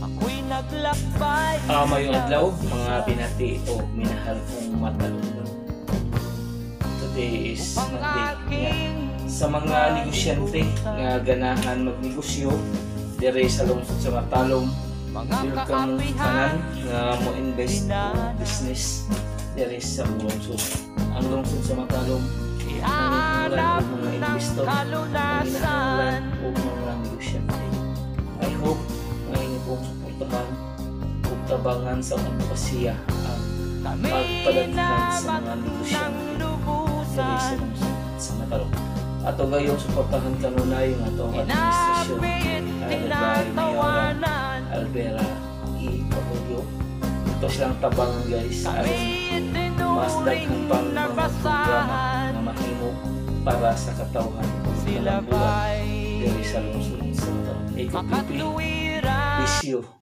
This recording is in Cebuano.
Ako'y naglakbay. Maayong adlaw, mga binati o minahal kong Matalomnon. Today is Upang Monday. Nga. Aking Sa mga negosyante nga ganahan magnegosyo dire sa lungsod sa Matalom, mga welcome kaapihan tanan nga mo invest o business dire sa lungsod. Ang lungsod sa Matalom Ihanap nanginahanglan og mga ng investor, kalunasan. nanginahanglan og mga negosyante. I hope nga inyo pong suportahan ug tabangan sa advokasya ang Kami pagpadaghan sa mga ng negosyante diri sa lubusan. Lungsod sa Matalom. Ato gayong suportahan kanunay ang atong administrasyon Inapit, led by Mayora tinatawanan. Alvera E. Pabulyo. Ato silang tabangan, guys, aron Kami mas daghan tinuring pang na mga programa basahan. Nga mahimo para sa katawhan ug Sila kalambuan ba'y diri sa lungsod sa Matalom. AKPP, makatwiran? wish you.